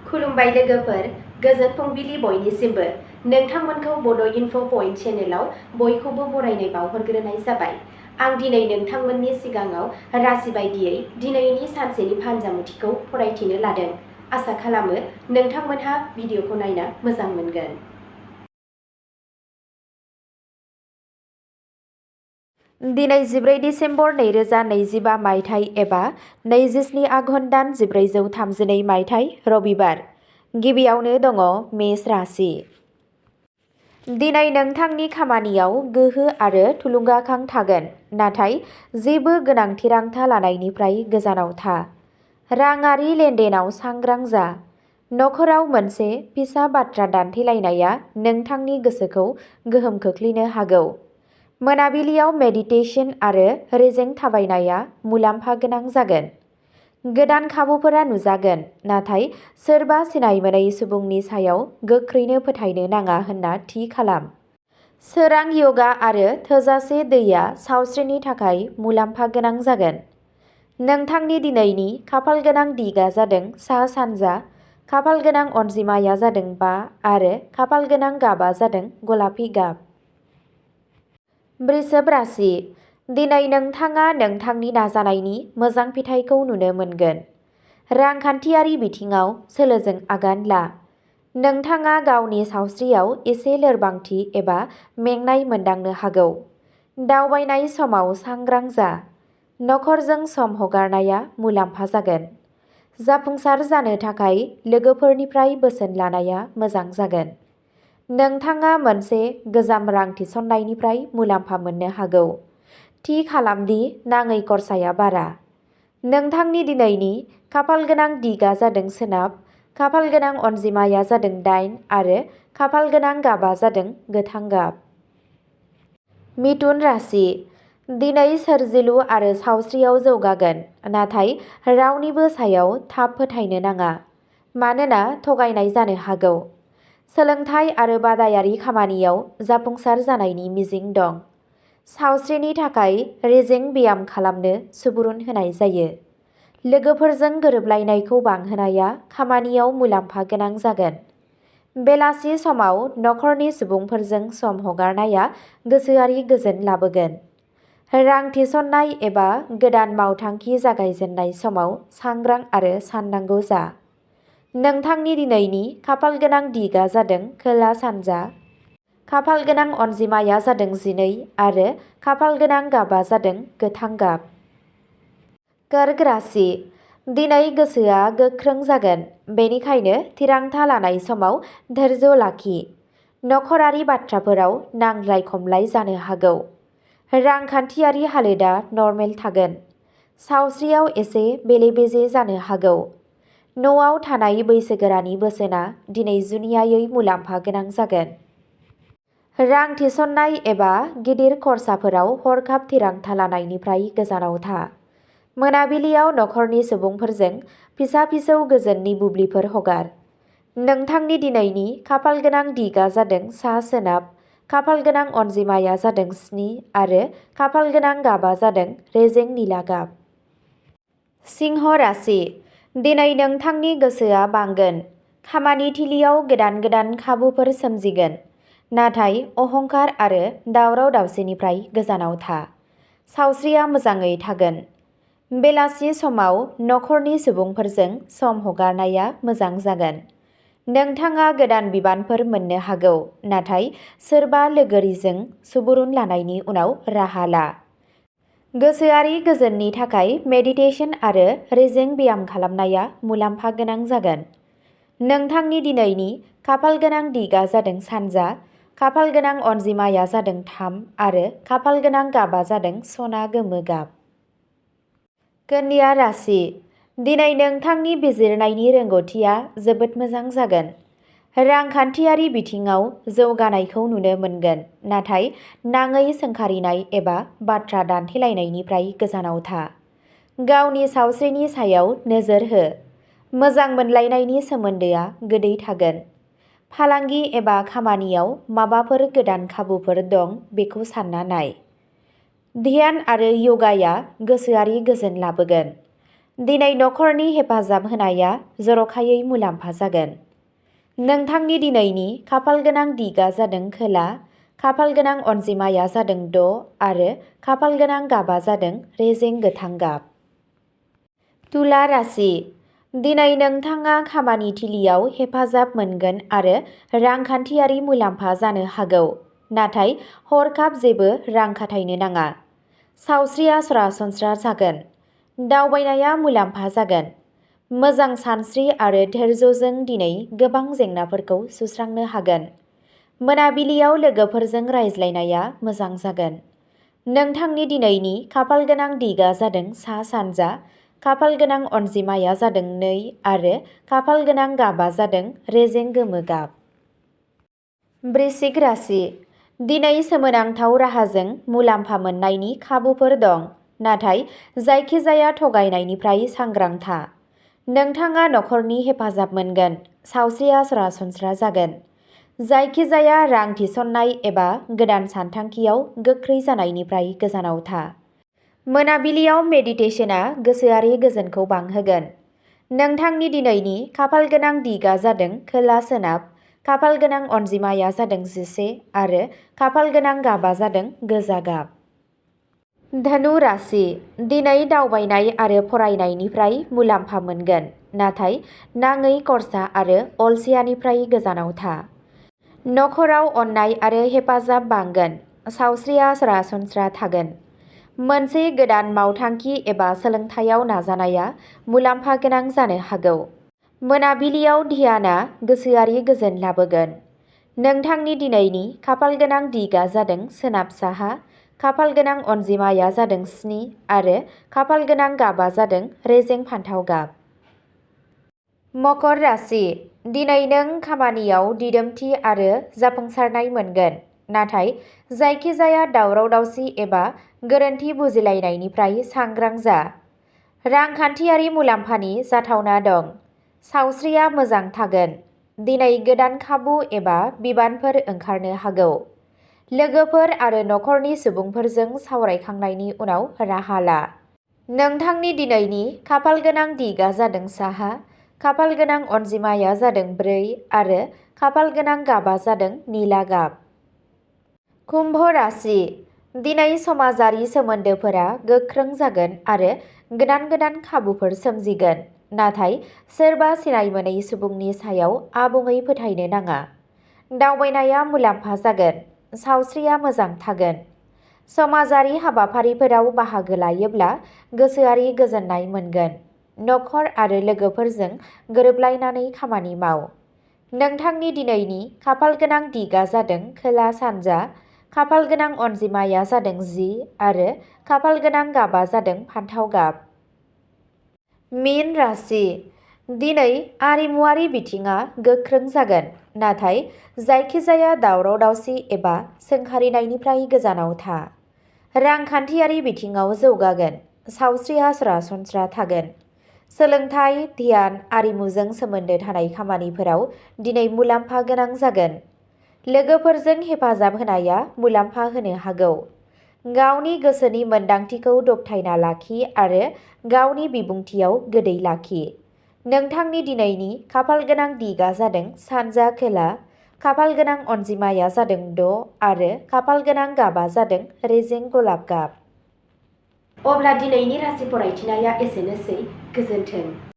खुलुमबाय लोगोफोर, गोजोन फुंबिलि बयनिसिमबो। नोंथांमोनखौ बड' इनफ' पइन्ट चेनेलाव बयखौबो बरायनाय बावहरग्रोनाय जाबाय। आं दिनै नोंथांमोननि सिगाङाव राशि बायदियै दिनैनि सानसेनि फानजामुथिखौ फरायथिनो लादों। आसा खालामो नोंथांमोनहा भिडिअखौ नायना मोजां मोनगोन। दिनै 14 डिसेम्बर 2025 मायथाइ एबा 27 आघन दान 1432 मायथाइ रबिबार। गिबियावनो दङ मेष राशि। दिनै नोंथांनि खामानियाव गोहो आरो थुलुंगाखां थागोन, नाथाय जेबो गोनां थिरांथा लानायनिफ्राय गोजानाव था। राङारि लेनदेनाव सांग्रां जा। नखराव मोनसे फिसा बाथ्रा दान्थेलायनाया नोंथांनि गोसोखौ गोहोम खोख्लैनो हागौ। मोनाबिलियाव मेडिटेशन आरो रेजें थाबायनाया मुलाम्फा गोनां जागोन। गोदान खाबुफोरा नुजागोन, नाथाय सोरबा सिनाय मोनै सुबुंनि सायाव गोख्रैनो फोथायनो नाङा होनना थि खालाम। सोरां यगा आरो थोजासे दैया सावस्रिनि थाखाय मुलाम्फा गोनां जागोन। नोंथांनि दिनैनि खाफालगोनां दिगा जादों सा-सानजा, खाफालगोनां अनजिमाया जादों 5 आरो खाफालगोनां गाबा जादों गलापि गाब। वृषभ राशि। दिनै नोंथाङा नोंथांनि नाजानायनि मोजां फिथाइखौ नुनो मोनगोन। रांखान्थियारि बिथिङाव सोलोजों आगान ला। नोंथाङा गावनि सावस्रियाव एसे लोरबांथि एबा मेंनाय मोनदांनो हागौ। दावबायनाय समाव सांग्रां जा। नखरजों सम हगारनाया मुलाम्फा जागोन। जाफुंसार जानो थाखाय लोगोफोरनिफ्राय बोसोन लानाया मोजां जागोन। नोंथाङा मोनसे गोजाम रां थिसननायनिफ्राय मुलाम्फा मोननो हागौ। थि खालाम दि नाङै खरसाया बारा। नोंथांनि दिनैनि खाफालगोनां दिगा जादों सोनाब, खाफालगोनां अनजिमाया जादों 8 आरो खाफालगोनां गाबा जादों गोथां गाब। मिथुन राशि। दिनै सोरजिलु आरो सावस्रियाव जौगागोन, नाथाय रावनिबो सायाव थाब फोथायनो नाङा, मानोना थगायनाय जानो हागौ। सोलोंथाइ आरो बादायारि खामानियाव जाफुंसार जानायनि मिजिं दं। सावस्रिनि थाखाय रेजें ब्याम खालामनो सुबुरुन होनाय जायो। लोगोफोरजों गोरोबलायनायखौ बांहोनाया खामानियाव मुलाम्फा गोनां जागोन। बेलासि समाव नखरनि सुबुंफोरजों सम हगारनाया गोसोआरि गोजोन लाबोगोन। रां थिसननाय एबा गोदान मावथांखि जागायजेननाय समाव सांग्रां आरो साननांगौ जा। नोंथांनि दिनैनि खाफालगोनां दिगा जादों खोला-सानजा, खाफालगोनां अनजिमाया जादों 12 आरो खाफालगोनां गाबा जादों गोथां गाब। कर्क राशि। दिनै गोसोआ गोख्रों जागोन, बेनिखायनो थिरांथा लानाय समाव धैर्य लाखि। नखरारि बाथ्राफोराव नांलाय-खमलाय जानो हागौ। रांखान्थियारि हालोदा नर्मेल थागोन। सावस्रियाव एसे बेले-बेजे जानो हागौ। न'आव थानाय बैसोगोरानि बोसोनआ दिनै जुनियायै मुलाम्फा गोनां जागोन। रां थिसननाय एबा गिदिर खर्साफोराव हरखाब थिरांथा लानायनिफ्राय गोजानाव था। मोनाबिलियाव नखरनि सुबुंफोरजों फिसा-फिसौ गोजोननि बुब्लिफोर हगार। नोंथांनि दिनैनि खाफालगोनां दिगा जादों सा-सोनाब, खाफालगोनां अनजिमाया जादों 7 आरो खाफालगोनां गाबा जादों रेजें निला गाब। सिंह राशि। दिनै नोंथांनि गोसोआ बांगोन। खामानि थिलियाव गोदान खाबुफोर सोमजिगोन, नाथाय अहंकार आरो दावराव-दावसिनिफ्राय गोजानाव था। सावस्रिया मोजाङै थागोन। बेलासि समाव नखरनि सुबुंफोरजों सम हगारनाया मोजां जागोन। नोंथाङा गोदान बिबानफोर मोननो हागौ, नाथाय सोरबा लोगोरिजों सुबुरुन लानायनि उनाव राहा ला। गोसोआरि गोजोननि थाखाय मेडिटेशन आरो रेजें ब्याम खालामनाया मुलाम्फा गोनां जागोन। नोंथांनि दिनैनि खाफालगोनां दिगा जादों सानजा, खाफालगोनां अनजिमाया जादों 3 आरो खाफालगोनां गाबा जादों सना गोमो गाब। कन्या राशि। दिनै नोंथांनि बिजिरनायनि रोंग'थिया जोबोद मोजां जागोन। रांखान्थियारि बिथिङाव जौगानायखौ नुनो मोनगोन, नाथाय नाङै सोंखारिनाय एबा बाथ्रा दान्थेलायनायनिफ्राय गोजानाव था। गावनि सावस्रिनि सायाव नोजोर हो। मोजां मोनलायनायनि सोमोन्दोआ गोदै थागोन। फालांगि एबा खामानियाव माबाफोर गोदान खाबुफोर दं बेखौ सानना नाय। ध्यान आरो य'गाया गोसोआरि गोजोन लाबोगोन। दिनै नखरनि हेफाजाब होनाया जर'खायै मुलाम्फा जागोन। नोंथांनि दिनैनि खाफालगोनां दिगा जादों खोला, खाफालगोनां अनजिमाया जादों 6 आरो खाफालगोनां गाबा जादों रेजें गोथां गाब। तुला राशि। दिनै नोंथाङा खामानि थिलियाव हेफाजाब मोनगोन आरो रांखान्थियारि मुलाम्फा जानो हागौ, नाथाय हरखाब जेबो रां खाथायनो नाङा। सावस्रिया सरासनस्रा जागोन। दावबायनाया मुलाम्फा जागोन। मोजां सानस्रि आरो धैर्यजों दिनै गोबां जेंनाफोरखौ सुस्रांनो हागोन। मोनाबिलियाव लोगोफोरजों रायज्लायनाया मोजां जागोन। नोंथांनि दिनैनि खाफालगोनां दिगा जादों सा-सानजा, खाफालगोनां अनजिमाया जादों 2 आरो खाफालगोनां गाबा जादों रेजें गोमो गाब। वृश्चिक राशि। दिनै सोमोनांथाव राहाजों मुलाम्फा मोननायनि खाबुफोर दं, नाथाय जायखिजाया थगायनायनिफ्राय सांग्रां था। नोंथाङा नखरनि हेफाजाब मोनगोन। सावस्रिया सरासनस्रा जागोन। जायखिजाया रां थिसननाय एबा गोदान सानथांखियाव गोख्रै जानायनिफ्राय गोजानाव था। मोनाबिलियाव मेडिटेशनआ गोसोआरि गोजोनखौ बांहोगोन। नोंथांनि दिनैनि खाफालगोनां दिगा जादों खोला-सोनाब, खाफालगोनां अनजिमाया जादों 11 आरो खाफालगोनां गाबा जादों गोजा गाब। धनु राशि। दिनै दावबायनाय आरो फरायनायनिफ्राय मुलाम्फा मोनगोन, नाथाय नाङै खर्सा आरो अलसियानिफ्राय गोजानाव था। नखराव अननाय आरो हेफाजाब बांगोन। सावस्रिया सरासनस्रा थागोन। मोनसे गोदान मावथांखि एबा सोलोंथायाव नाजानाया मुलाम्फा गोनां जानो हागौ। मोनाबिलियाव ध्यानआ गोसोआरि गोजोन लाबोगोन। नोंथांनि दिनैनि खाफालगोनां दिगा जादों सोनाब-साहा, खाफालगोनां अनजिमाया जादों 7 आरो खाफालगोनां गाबा जादों रेजें फान्थाव गाब। मकर राशि। दिनै नों खामानियाव दिदोमथि आरो जाफुंसारनाय मोनगोन, नाथाय जायखिजाया दावराव-दावसि एबा गोरोन्थि बुजिलायनायनिफ्राय सांग्रां जा। रांखान्थियारि मुलाम्फानि जाथावना दं। सावस्रिया मोजां थागोन। दिनै गोदान खाबु एबा बिबानफोर ओंखारनो हागौ। लोगोफोर आरो नखरनि सुबुंफोरजों सावरायखांनायनि उनाव राहा ला। नोंथांनि दिनैनि खाफालगोनां दिगा जादों साहा, खाफालगोनां अनजिमाया जादों 4 आरो खाफालगोनां गाबा जादों निला गाब। कुम्भ राशि। दिनै समाजारि सोमोन्दोफोरा गोख्रों जागोन आरो गोदान खाबुफोर सोमजिगोन, नाथाय सोरबा सिनायमोनै सुबुंनि सायाव आबुङै फोथायनो नाङा। दावबायनाया मुलाम्फा जागोन। सावस्रिया मोजां थागोन। समाजारि हाबाफारिफोराव बाहागो लायोब्ला गोसोआरि गोजोननाय मोनगोन। नखर आरो लोगोफोरजों गोरोबलायनानै खामानि माव। नोंथांनि दिनैनि खाफालगोनां दिगा जादों खोला-सानजा, खाफालगोनां अनजिमाया जादों 10 आरो खाफालगोनां गाबा जादों फान्थाव गाब। मीन राशि। दिनै आरिमुआरि बिथिङा गोख्रों जागोन, नाथाय जायखिजाया दावराव-दावसि एबा सोंखारिनायनिफ्राय गोजानाव था। रांखान्थियारि बिथिङाव जौगागोन। सावस्रिया सरासनस्रा थागोन। सोलोंथाइ, ध्यान, आरिमुजों सोमोन्दो थानाय खामानिफोराव दिनै मुलाम्फा गोनां जागोन। लोगोफोरजों हेफाजाब होनाया मुलाम्फा होनो हागौ। गावनि गोसोनि मोनदांथिखौ दबथायना लाखि आरो गावनि बिबुंथियाव गोदै लाखि। नोंथांनि दिनैनि खाफालगोनां दिगा जादों सानजा-खोला, खाफालगोनां अनजिमाया जादों 6 आरो खाफालगोनां गाबा जादों रेजें गलाब गाब। अब्ला दिनैनि राशि फरायथिनाया एसेनोसै। गोजोन्थों।